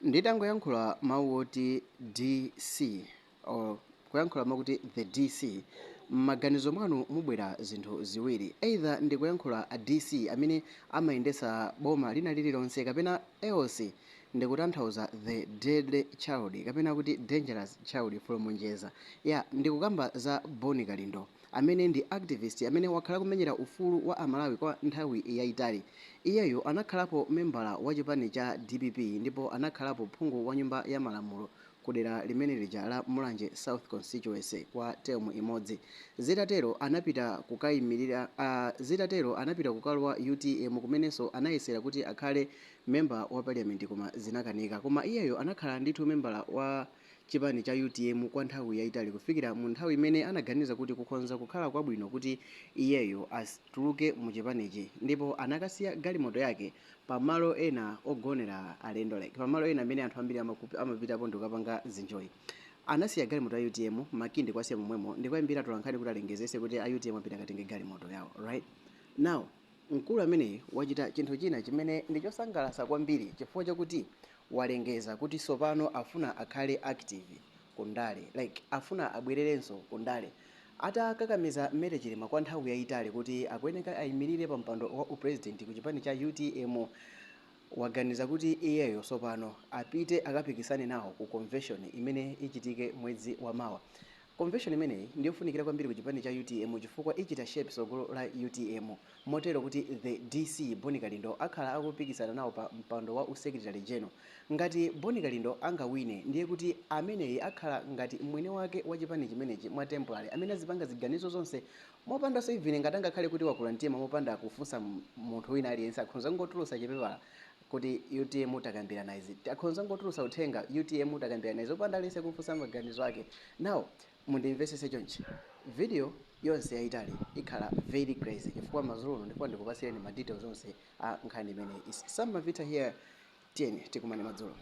Nditangoyankhula mawu oti DC or kuyankhula makuti the DC, m'maganizo mwanu mubwera zinthu ziwiri: either ndikuyankhula a DC amene amayendesa boma lina lililonse, kapena else ndikutanthauza the deadly child, kapena kuti dangerous child from Njeza. Ya, ndikukamba za Boni Kalindo, amene ndi activist amene wakhala kumenyera ufulu wa Amalawi kwa nthawi yayitali. Iyeyo anakhalapo membala wa chipani cha DPP ndipo anakhalapo phungu wa nyumba ya malamulo kudera limene lija la Mulanje South Constituency kwa term imodzi. Zitatero anapita kukayimirira, zitatero anapita kukalowa UTM, kumenenso anayesera kuti akhale member wa parliament koma zinakanika. Koma iyeyo anakhala ndithu membala wa chipani cha UTM kwa nthawi yayitali, kufikira mu nthawi imene anaganiza kuti kukhonza kukhala kwabwino kuti iyeyo atuluke mu chipanichi, ndipo anakasiya galimoto yake pamalo ena ogonera alendo, like pamalo ena amene anthu ambiri amapitapo ndikukapanga zinjoyi. Anasiya galimoto ya UTM, makindi kwasiya momwemo, ndikuyimbira tolankhani kuti alengezese kuti a UTM apita akatenge galimoto yawo. Right now, mkulu ameneyi wachita chinthu china chimene ndi chosangalatsa kwambiri, chifukwa chakuti walengeza kuti sopano afuna akhale active kundale, like afuna abwererenso kundale. Atakakamiza Mary Chilima kwa nthawi yayitali kuti akuyeneka ayimirire pa mpando wa upresident ku chipani cha UTM, waganiza kuti iyeyo sopano apite akapikisane nawo ku convention imene ichitike mwezi wa mawa. Convention imeneyi ndiyofunikira kwambiri ku chipani cha UTM, chifukwa ichita shape tsogolo la UTM, motero kuti the DC Boni Kalindo akhala akupikisana nawo pa mpando wa usecretary general. Ngati Boni Kalindo angawine, ndiye kuti ameneyi akhala ngati mwini wake wa chipani chimenechi mwa temporary, amene azipanga ziganizo zonse mopandanso, even ngati angakhale kuti wakula mtima, mopanda kufunsa munthu wina aliyense. Akhonza ngotulutsa chipepala kuti UTM takambirana izi, akhonza ngotulutsa uthenga, UTM takambirana izi, opanda aliyense kufunsa maganizo ake. Now mundimvesese chonchi, video yonse yayitali ikhala very crazy, chifukwa madzulo ndikuwa ndikupasireni ma details onse a nkhani imene is Sam Mavita here. Tiyeni tikumane madzulo.